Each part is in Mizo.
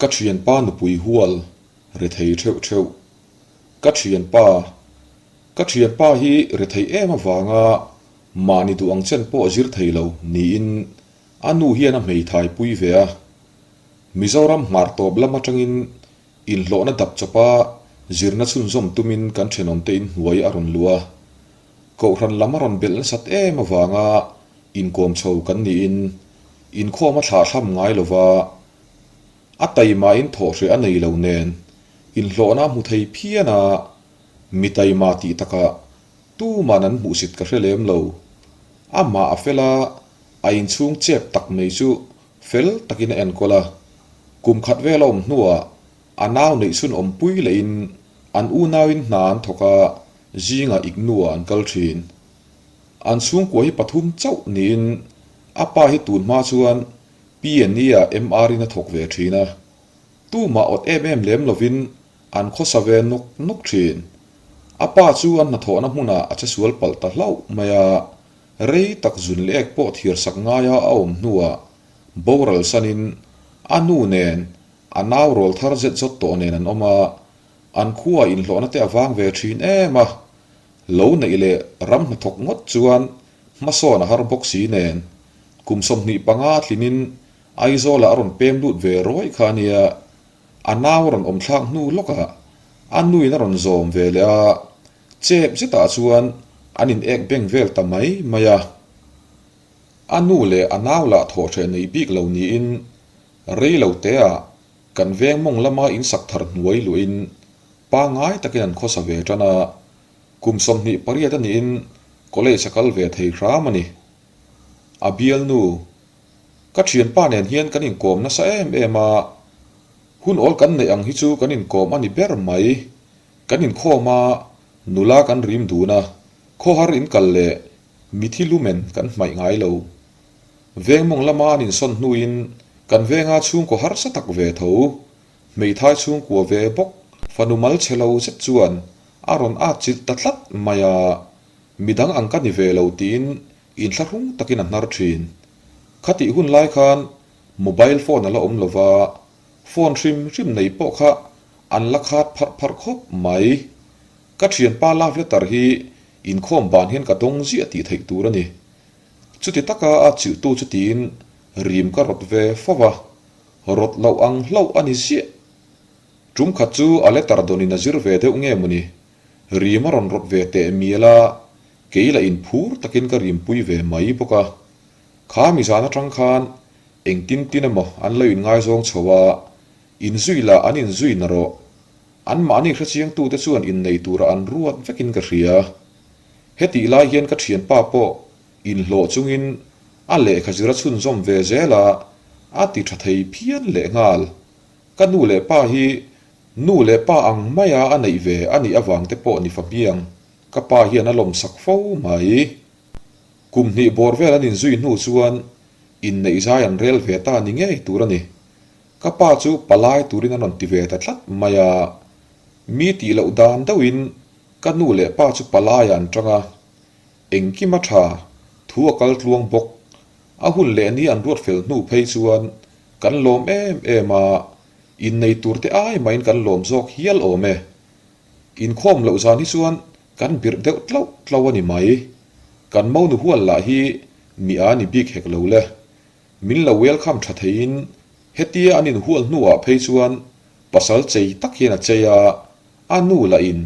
Ka thianpa nupui hual rethei theuh theuh. Ka thianpa Ka thianpa hi rethei em avanga mahni duh ang chen pawh zir thei lo niin a nu hian a hmeithai pui ve a. Mizoram hmar tawp lam atangin inhlawhna dap chawpa zirna chhunzawm tumin kan thenawmte inhnuai a rawn luh a. Kohhran lam a rawn belh nasat em avanga inkawm chho kan niin inkhawm a thlahthlam ngai lova, a taimain thawhhreh a nei lo nen inhlawhna a hmu thei phian a, mi taima tih takah tuman an hmuhsit ka hre lem lo. Amah a fel a, a inchhung chep tak mai chu fel takin a enkawl a, kum khat vel a awm hnuah a nau neih chhun awmpui lehin an unauin hna an thawk a, zingah iknuah an kal thin. An chhungkua hi pathum chauh niin a pa hi tun hma chuan PNE-ah MR in a thawk ve thin a, tumah awt em em lem lovin an khawsa ve nawk nawk thin. A pa chu an hnathawhna hmunah a chesual palh ta hlauh mai a, rei tak zun leh ek pawh thiarsak ngaia a awm hnuah boral sanin a nu nen a nau rawl thar zet zawt tawh nen an awm a, an khuaah inhlawhna te a vang ve thin em a, Lo neih leh ram hnathawk ngawt chuan hmasawn a har bawk si nen, kum 25 tlinin Aizawlah a rawn pem lut ve rawih kha a nia, a nau a rawn awm thlak hnu lawkah a nuin a rawn zawm ve leh a, chep zetah chuan an in ek beng vel ta mai mai a. A nu leh a nau lah thawhhreh nei bik lo niin rei lo teah kan veng mawng lama insak thar hnuai luahin Pangngai takin an khawsa ve tan a, kum 28 a niin college a kal ve thei hram a ni. A bialnu, ka thianpa nen hian kan inkawm nasa em em a, hun awl kan neih ang hi chu kan inkawm a ni ber mai. Kan inkhawm a, nula kan rim dun a, khawhar inkal leh mithi lumen kan hmaih ngai lo. Vengmawng lama an insawn hnuin kan venga chhungkaw harsa tak ve tho. Hmeithai chhungkua ve bawk fanu mal chhe lo zet chuan a rawn at chilh ta tlat mai a, midang ang ka ni ve lo tiin inthlahrung takin a hnar thin. Khatih hun lai khan mobile phone a la awm lo va, phone hrim hrim nei pawh kha an la khat pharh pharh khawp mai. Ka thianpa love letter hi inkhawm ban hian ka dawng ziah tih theih tur a ni. Chuti taka a chilhtu chu tiin rim ka rawt ve fo va. Rawt loh ang hlauh a ni ziah. Tum khat chu a letter dawnin a zir ve deuh nge mawni? Rim a rawn rawt ve teh mial a, kei lah inphur takin ka rimpui ve mai bawk a. Kha mi zan atang khan engtin tin emaw an lo inngaizawng chho a, inzui lah an inzui na rawh. Anmahni hrechiangtute chuan innei tura an ruat vekin ka hria. Hetih lai hian ka thianpa pawh Inhlawh chungin a lehkha zir a chhunzawm ve zel a, a ti tha thei phian lehnghal. Ka nu leh pa hi nu leh pa ang maia a neih ve a nih avang te pawh ni fahmiang ka pa hian a lawmsak fo mai. Kum hnih bawr vel an inzui hnu chuan inneih zai an rel ve ta ni ngei tur a ni. Ka pa chu palai turin a rawn ti ve ta tlat mai a, mi tih loh dan deuhin ka nu leh pa chu palaiah an tang a, Engkim a tha, thu a kal tluang bawk. A hun leh ni an ruat fel hnu phei chuan kan lawm em em a, innei tur te ai mahin kan lawm zawk hial awm e. Inkhawm loh zan hi chuan kan birh deuh tlauh tlauh a ni mai. Kan monu hual lah hi mi a ni bik hek lo le. Min lo welcome tha theiin hetia an inhual hnuah phei chuan pasal chei tak hian a chei a, A nu lah in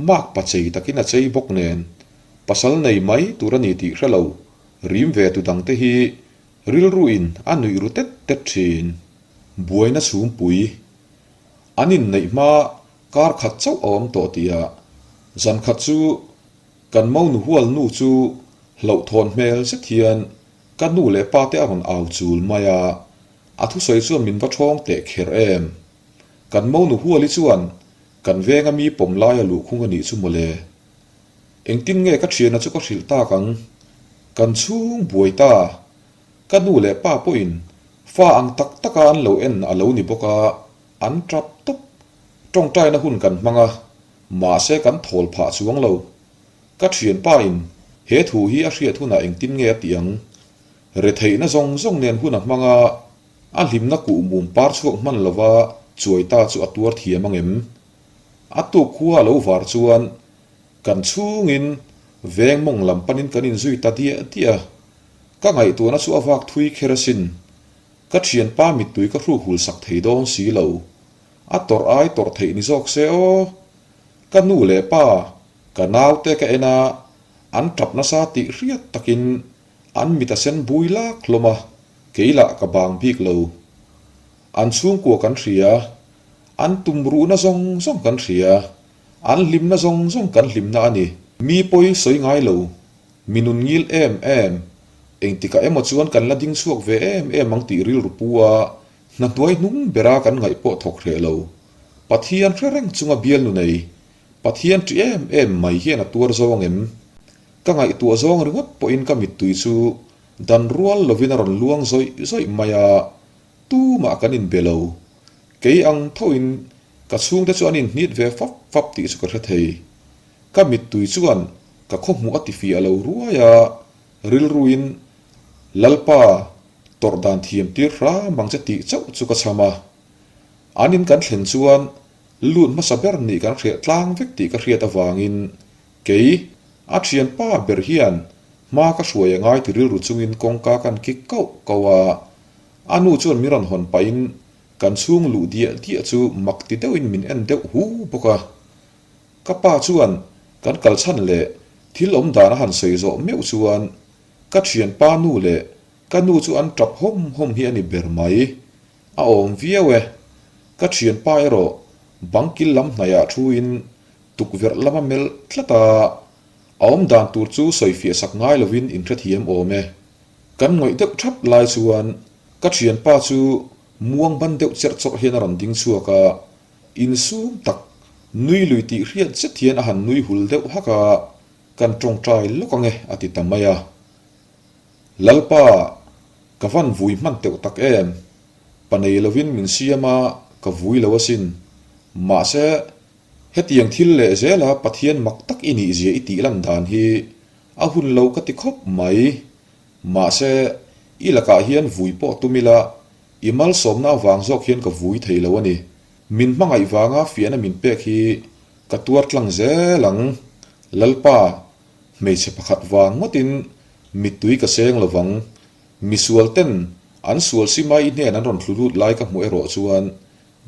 mak pa chei takin a chei bawk nen, pasal nei mai tur a ni tih hre lo, rim ve tu dang te hi rilru in a nuih ru tet tet thin. Buaina chhungpui an inneih hma kar khat chauh a awm tawh tih ah zan khat chu kan monu hual nu chu hlauhthawn hmel zet hian ka nu leh pa te a rawn au chul mai a, a thusawi chuan min va thawng teh kher em. Kan monu huali chuan kan venga mi pawm laia luhkhung a nih chu mawle. Engtin nge ka thiana chu ka hrilh tak ang? Kan chhung buai ta. Ka nu leh pa pawhin fa ang tak taka an lo en a lo ni bawk a, an tap tawp. Tawngtaina hun kan hmang a, mahse kan thawl phah chuang lo. Ka thianpa in he thu hi a hriat hunah engtin nge a tih ang? Retheihna zawng zawng nen hun a hmang a, A hlimna kuhmum par chhuak hman lova. Chuai ta chu a tuar thiam ang em? A tuk khua a lo var chuan kan chhungin veng mawng lam panin kan inzui ta diah diah a. Ka ngaihtuahna chu a vak thui kher asin. Ka thianpa mittui ka hruk hul sak thei dawn si lo. A tawrh ai tawrh theih ni zawk se aw. Ka nu leh pa, ka naute ka en a, an tap nasa tih hriat takin an mit a sen bui lak hlawm a, kei lah ka bang bik lo. An chhungkua kan hria, an tumruhna zawng zawng kan hria, an hlimna zawng zawng kan hlimna a ni. Mi pawi sawi ngai lo, mi nun ngil em em, engtikah emaw chuan kan la ding chhuak ve em em ang tih rilru pu a, hna hnuai hnung bera kan ngaih pawh thawk hreh lo. Pathian hre reng chunga bialnu nei, Pathian ṭi em em mai hian a tuar zawng em? Ka ngaihtuah zawng ringawt pawhin ka mittui chu dan rual lovin a rawn luang zawih zawih mai a, tumah kan inbe lo. Kei ang thoin ka chhungte chu an inhnit ve fap fap tih chu ka hre thei. Ka mittui chuan ka khawhmuh a tifiah lo ruai a, rilruin Lalpa tawrh dan thiam tir hram ang che tih chauh chu ka chham a. An in kan thlen chuan lut hmasa ber nih kan hriat tlang vek tih ka hriat avangin kei, a thianpa ber hian hma ka hruai a ngai ti rilru chungin kawngka kan kik kauh kauh a. A nu chuan min rawn hawn pahin kan chhung luh diah diah chu mak ti deuhin min en deuh hu bawk a. Ka pa chuan kan kal chhan leh thil awm dan a han sawi zawh meuh chuan ka thianpa nu leh ka nu chu an tap hawm hawm hi a ni ber mai. A awm viau e. Ka thianpa erawh bang kil lam hnaihah thuin tukverh lama melh tlat a, a awm dan tur chu sawifiah sak ngai lovin inhrethiam awm e. Kan ngawih deuh thap lai chuan ka thianpa chu muang ban deuh cherh chawrh hian a rawn ding chhuak a, insum tak nui lui tih hriat zet hian a han nui hul deuh hak a, kan tawngtai lawk ange a ti ta mai a. Lalpa, ka van vui hman teuh tak em? Pa nei lovin min siam a, ka vui lo asin. Mahse, hetiang thil leh zela Pathian mak tak i nih zia i tih lan dan hi a hun lo ka ti khawp mai. Mahse, i lakah hian vui pawh tum ila, i malsawmna avang zawk hian ka vui thei lo a ni. Min hmangaih vanga fiahna min pek hi ka tuar tlang zel ang. Lalpa, hmeichhe pakhat vang ngawtin mittui ka seng lovang. Misual ten an sual sima i hnen an rawn thlu lut lai ka hmuh erawh chuan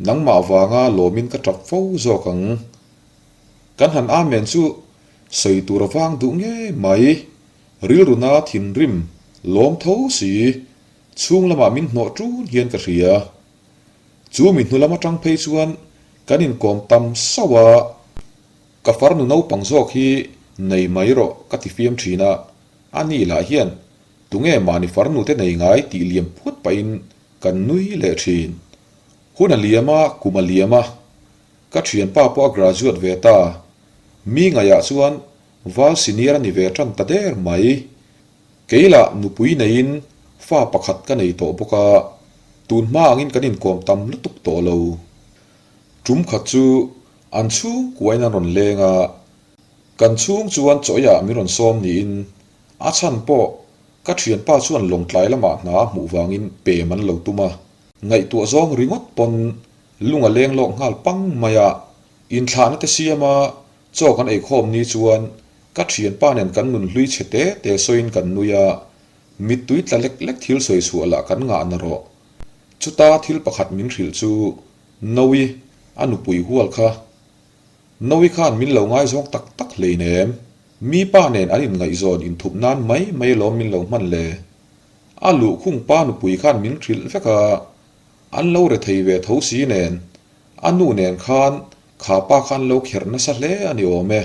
nangmah vanga lawmin ka tap fo zawk ang. Kan han amen chu sawi tur a vang duh ngei mai. Rilruna thinrim lawm tho si chhung lamah min hnawh ṭun hian ka hria. Chu mi hnu lam aṭang phei chuan kan inkawm tam sauh a. Ka farnu naupang zawk hi nei mai rawh ka ti fiam thin a, a ni lah hian tunge mahni farnu te nei ngai tih liam phut pahin kan nui leh thin. Hun a liam a, kum a liam a, ka thianpa pawh a graduate ve ta. Mi ngaihah chuan val senior a ni ve tan ta der mai. Kei lah nupui neiin fa pakhat ka nei tawh bawk a, tun hma angin kan inkawm tam lutuk tawh lo. Tum khat chu An chhung kuain an rawn leng a, kan chhung chuan chawiah min rawn sawm niin a chhan pawh ka thianpa chuan lawngtlai lamah hna a hmuh vangin pem an lo tum a, ngaihtuah zawng ringawt pawn lung a leng lawk nghal pang mai a, inthlahna te siam a chaw kan eikhawm ni chuan ka thianpa nen kan nun hlui chhe te te sawiin kan nui a, mittui tla lek lek thil sawi chhuah lah kan ngah na rawh. Chuta thil pakhat min hrilh chu Noe, a nupui hual kha. Noe khan min lo ngaizawng tak tak hleinem. Mi pa nen an inngaihzawn inthup nan mai mai alawm min lo hman le. A luhkhung pa nupui khan min hrilh vek a, an lo re thei ve tho si nen, a nu nen khan kha pa khan lo kherh nasa hle a ni awm e.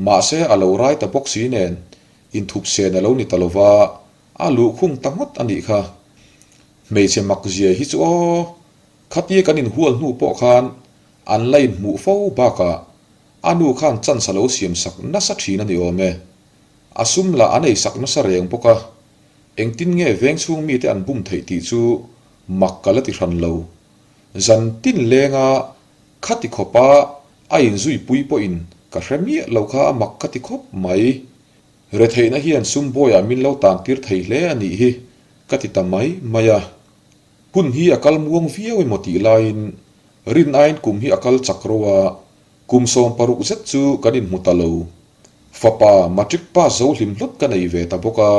Mahse a lo rai ta bawk si nen, inthup sen a lo ni ta lova, a luhkhung ta ngawt a nih kha. Hmeichhe mak zia hi chu aw, khatia kan inhual hnu pawh khan an la inhmuh fo bakah a nu khan chance a lo siam sak nasa thin a ni awm e. A sum lah an ei sak nasa reng bawk a, engtin nge veng chhung mite an bum theih tih chu mak ka la ti hran lo. Zan tin lenga khati khawpa a inzuipui pawhin ka hre miah lo kha a mak ka ti khawp mai. Retheihna hian sum bawiah min lo tan tir thei hle a nih hi ka ti ta mai mai a. Hun hi a kal muang viau emaw tih laiin rin aiin kum hi a kal chak ro a, kum 16 zet chu kan inhmu ta lo. Fapa matric pass zo hlim hlawt ka nei ve ta bawk a,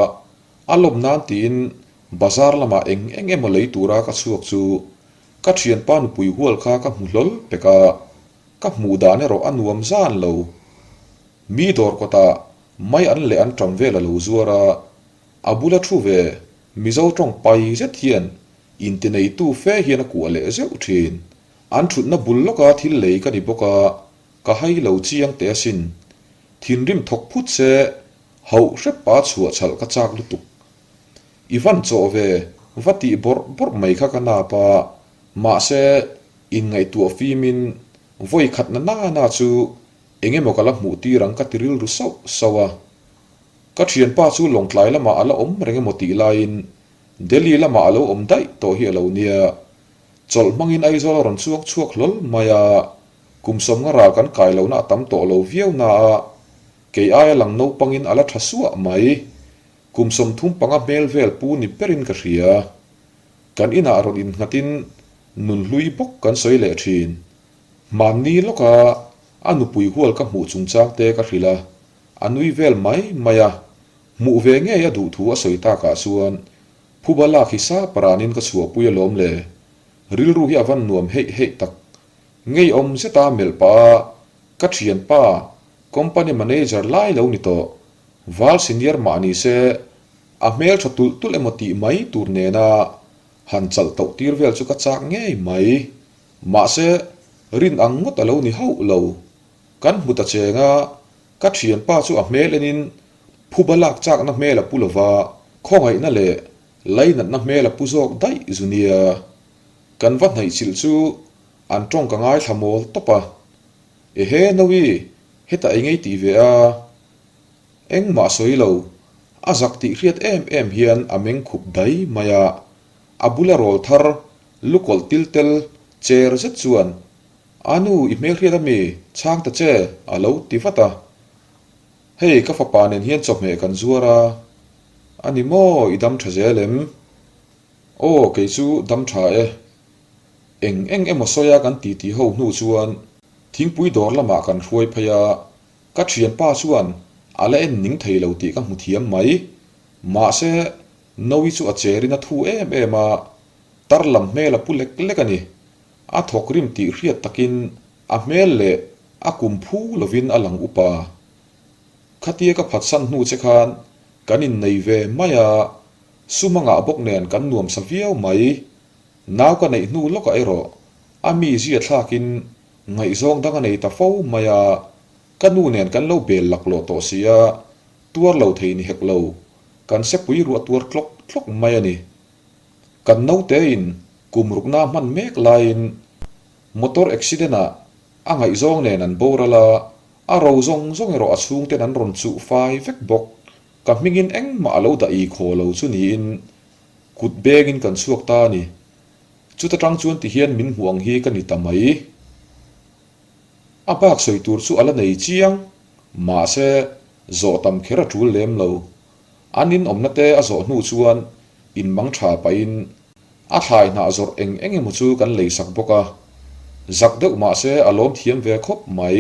a lawm nan tiin bazar lamah eng eng emaw lei tura ka chhuak chu ka thianpa nupui hual kha ka hmu hlawl pek a, ka hmuh dan erawh a nuam zan lo. Mi dawr kawtah mai an leh an ṭam vel a lo zuar a, a bula thu ve Mizo ṭawng pai zet hian intineitu fe hian a kuah leh zeuh ṭhin. An ṭhutna bul lawka thil lei ka ni bawk a, ka hai lo chiang teh asin. Thinrim thawk phut se, hauh hrepa chhuah chhalh ka chak lutuk. I van chawh ve, va tih bawrh bawrh mai kha ka nap a, mahse, inngaihtuah fimin vawi khatna na na chu eng emaw ka la hmuh tir ang ka ti rilru sauh sauh a. Ka thianpa chu Lawngtlai lamah a la awm reng emaw tih laiin Delhi lamah a lo awm daih tawh hi a lo nia. Chawlh hmangin Aizawl a rawn chuang chhuak hlawl mai a, kum sawmnga ral kan kai lohna a tam tawh lo viau na a, kei aia lang naupangin a la tha suah mai. Kum 35 hmel vel pu ni berin ka hria. Kan inah rawn innghatin nunhlui bawk kan sawi leh thin. Hmanni lawka a nupui hual ka hmuh chungchang te ka hrilh a, a nui vel mai mai a, hmuh ve ngei a duh thu a sawi takah chuan phuba lak hi sa paranin ka chhuahpui alawm le, rilru hi a van nuam heih heih tak. Ngeiawm zeta melh pah a, ka thianpa, company manager lai lo ni tawh, val senior mah ni se, a hmel tha tulh tulh emaw tih mai tur nena han chalh tauh tir vel chu ka chak ngei mai. Mahse, rin ang ngawt a lo ni hauh lo. Kan hmu ta cheng a, ka thianpa chu a hmel enin phuba lak chakna hmel a pu lo va, khawngaihna leh lainatna hmel a pu zawk daih zu nia. Kan va hnaihchilh chu an tawng ka ngaithla mawl tawp a. Ehe Noe, hetah eng ei tih ve a? Engmah sawi lo, a zak tih hriat em em hian a meng khup dai mai a. A bula rawl thar lukawlh til tel cher zet chuan A nu, i hmelhriat a mi? Chhang ta che, a lo ti vat a. Hei, ka fapa nen hian chawhmeh kan zuar a. A ni maw, i dam tha zel em? Aw, kei chu dam tha e. Eng eng emaw sawia kan titi ho hnu chuan thingpui dawr lamah kan hruai phei a, ka thianpa chuan a la en ning thei lo tih ka hmu thiam mai. Mahse, Noe chu a cherin a thu em em a, tar lam hmel a pu lek lek a ni. A thawk rim tih hriat takin a hmel leh a kum phu lovin a lang upa. Khatia ka phatsan hnu che khan kan innei ve mai a, sum a ngah bawk nen kan nuamsa viau mai. Nau ka neih hnu lawkah erawh a mi zia thlakin ngaihzawng dang a nei ta fo mai a, ka nu nen kan lo bel laklawh tawh si a, tuar lo thei ni hek lo, kan sepui ruah tuar tlawk tlawk mai a ni. Kan nautein kum rukna hman mek laiin motor accident ah a ngaihzawng nen an boral a, a ro zawng zawng erawh a chhungten an rawn chuh fai vek bawk. Ka hmingin engmah a lo dah i khaw lo chu niin kut bengin kan chhuak ta a ni. Chuta tang chuan tihian min hmuh ang hi ka ni ta mai. A bak sawi tur chu a la nei chiang, mahse zawh tam kher a tul lem lo. An in awmna te a zawh hnu chuan in mang tha pahin a thlai hnah zawrh eng eng emaw chu kan lei sak bawk a, zak deuh mah se a lawm thiam ve khawp mai.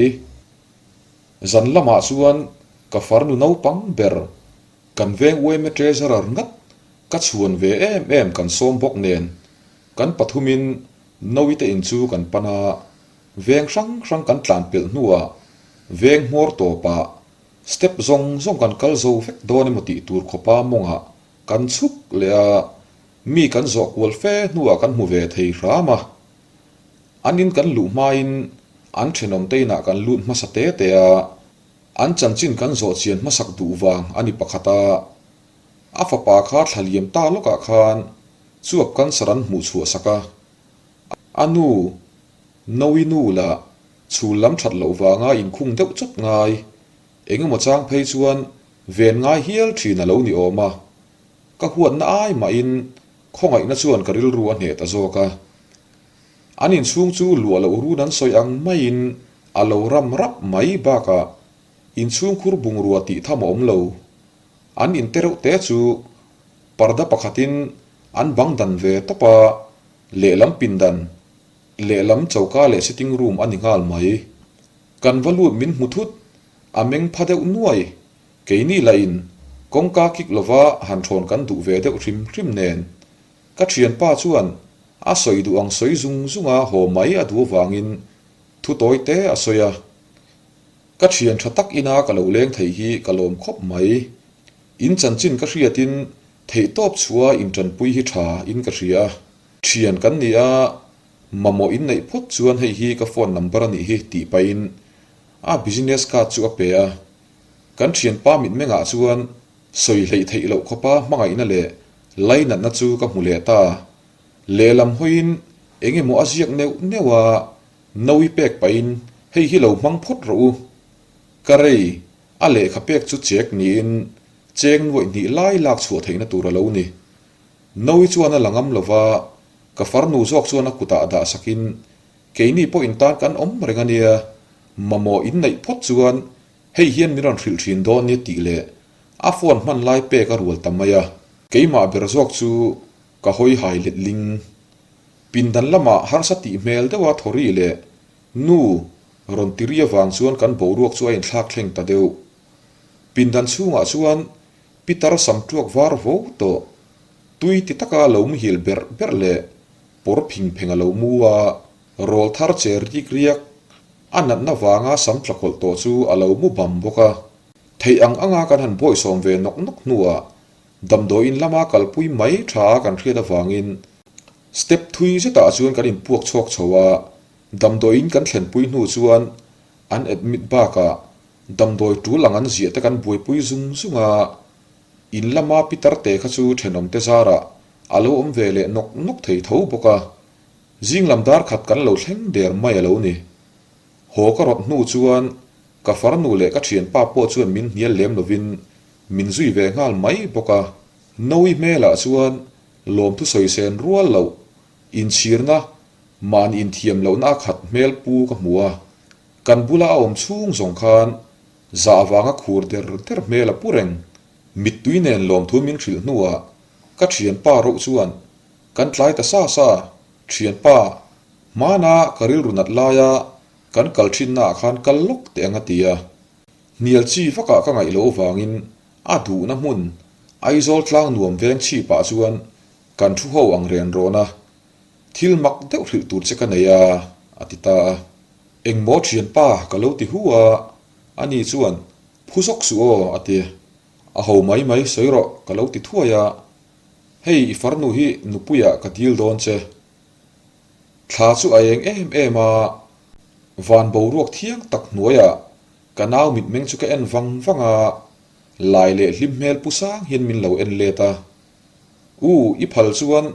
Zan lamah chuan ka farnu naupang ber kan veng uaime treasurer ngat ka chhuan ve em em kan sawm bawk nen kan pathumin Noite in chu kan pan a, veng hrang hrang kan tlan pelh hnuah veng hmawr tawpah Step zawng zawng kan kal zo vek dawn emaw tih tur khawpa mawngah kan chhuk leh a, mi kan zawh kual fe hnuah kan hmu ve thei hram a. An in kan luh hmain an thenawmte inah kan lut hmasa te te a, an chanchin kan zawh chian hmasak duh vang a ni pakhat a. A fapa kha thla liam ta lawkah khan chuap cancer an hmuh chhuah sak a, a nu Noe nu lah Chhul lam that loh vanga inkhung deuh chawt ngai, eng emaw chang phei chuan ven ngai hial thin a lo ni awm a. Ka huatna ai mahin khawngaihna chuan ka rilru a hneh ta zawk a. An inchhung chu luah loh run an sawi ang maiin a lo ram rap mai bakah inchhungkhur bungrua tih tham a awm lo. An in te reuh te chu parda pakhatin an bang dan ve tawp a. Lehlam pindan, lehlam choka leh sitting room a ni nghal mai. Kan va lut min hmu thut, a meng pha deuh nuai. Keini lahin kawngka kik lova han thawn kan duh ve deuh hrim hrim nen. Ka thianpa chuan a sawi duh ang sawi zung zunga haw mai a duh avangin thu tawi te a sawi a. Ka thian tha tak ina ka lo leng thei hi ka lawm khawp mai. In chanchin ka hriatin theihtawp chhuah intanpui hi tha in ka hria. Thian kan ni a, mamawh in neih phawt chuan hei hi ka phone number a nih hi tih pahin a business card chu a pe a. Kan thianpa mitmengah chuan sawi hleih theih loh khawpa hmangaihna leh lainatna chu ka hmu leh ta. Lehlam hawiin eng emaw a ziak neuh neuh a, Nawi pek pahin hei hi lo hmang phawt rawh u. Ka rei, a lehkha pek chu chek niin cheng nuaih hnih lai lak chhuah theihna tur a lo ni. Nawi chuan a la ngam lo va, ka farnu zawk chuan a kutah dah sakin, Keini pawh intan kan awm reng a nia, mamawh inneih phawt chuan hei hian min rawn hrilh thin dawn nia tih leh a phone hman lai pek a rual ta mai a. Keimah ber zawk chu ka hawi hai let ling. Pindan lamah harsa tih hmel deuha thawri leh nu rawn ti ri avang chuan kan boruak chu a inthlak thleng ta deuh. Pindan chhungah chuan Pitar sam tuak var vo tawh, tui ti taka lo muhil berh berh leh pawr phing pheng a lo mu a, rawl thar che rik riak a natna vanga sam tla khawlh tawh chu a lo mu bam bawk a. Theih ang anga kan han bawisawm ve nawk nawk hnuah damdawiin lama kalpui mai tha a kan hriat avangin step thui zetah chuan kan inpuak chhuak chho a, damdawiin kan thlenpui hnu chuan an admit bakah Damdawi tul ang an ziah te kan buaipui zung zung a, in lama pitar te kha chu thenawm te zarah a lo awm ve leh nawk nawk thei tho bawk a, zing lam dar khat kan lo thleng der mai a lo ni. Haw ka rawt hnu chuan ka farnu leh ka thianpa pawh chuan min hnial lem lovin min zui ve nghal mai bawk a, Nawi hmelah chuan lawmthu sawi sen rual loh inchhirna mahni inthiam lohna a khat hmel pu ka hmu a. Kan bula a awm chhung zawng khan zah avanga khur der der hmel a pu reng. Mittui nen lawmthu min hrilh hnuah ka thianpa roh chuan kan tlai ta sa sa, Thianpa, hmana ka rilru nat laia kan kal thinnaah khan kal lawk teh ang a ti a. Hnial chi vakah ka ngaih loh avangin a duhna hmun Aizawl tlang nuam veng chhipah chuan kan thu ho ang ren rawn a, Thil mak deuh hrilh tur che ka nei a, a ti ta a. Engmaw thianpa ka lo ti hu a, ani chuan, Phu zawk suh aw, a ti. A ho mai mai sawi rawh ka lo ti thuai a, Hei i farnu hi nupuiah ka dil dawn che. Thla chu a eng em em a, van boruak thiang tak hnuaiah ka nau mitmeng chu ka en vang vang a, lai leh hlim hmel pu sang hian min lo en let a. U, i phal chuan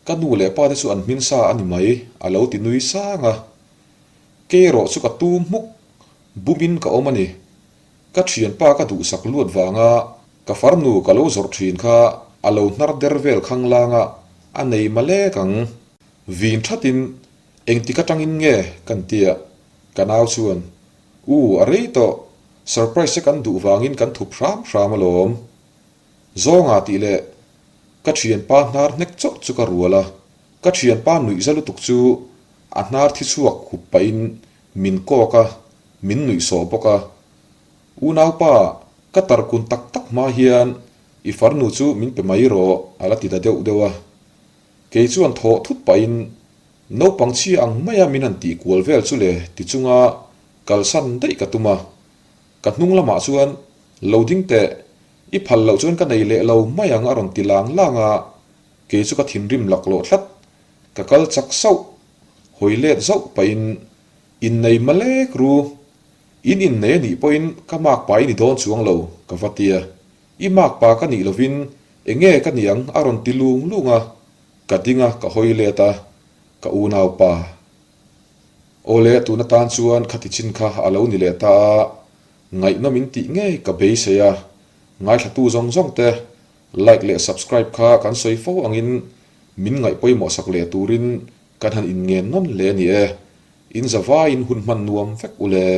Ka nu leh pa te chu an hmin sa a ni mai, a lo ti nui sang a. Kei erawh chu ka tum hmuk, bumin ka awm a ni. Ka thianpa ka duhsak luat vanga ka farnu ka lo zawrh thin kha a lo hnar der vel khang langa a nei malek ang. Vin thatin engtik atangin nge kan tia, ka nau chuan, U, a rei tawh, surprise te kan duh vangin kan thup hram hram alawm. Zawnga tih leh ka thianpa hnar hnek chauh chu ka rual a, ka thianpa nuih za lutuk chu a hnar thi chhuak hup pahin min kawk a, min nuih sawh bawk a. Unaupa, ka tarkun tak tak hma hian i farnu chu min pe mai rawh a la ti ta deuh deuh a. Kei chuan thawh thut pahin naupang chhia ang maia min han tih kual vel chu le ti chunga kalsan daih ka tum a. Ka hnung lamah chuan lo ding teh, i phal loh chuan ka nei leh lo mai ang a rawn ti lang lang a, kei chu ka thinrim laklawh tlat, ka kal chak sauh, hawi let zauh pahin innei malek ru, in innei a nih pawhin ka makpa i ni dawn chuang lo ka va ti a, i makpa ka nih lovin enge ka ni ang a rawn ti lung lung a, ka ding a ka hawi let a, ka unaupa. Awle, tun atan chuan khati chin kha a lo ni leh ta a, ngaihnawm in tih ngei ka beisei a, ngaithlatu zawng zawng te like leh subscribe kha kan sawi fo angin min ngaih pawimawh sak leh turin kan han inngen nawn hle a ni e, in zavaiin hun hman nuam vek ule.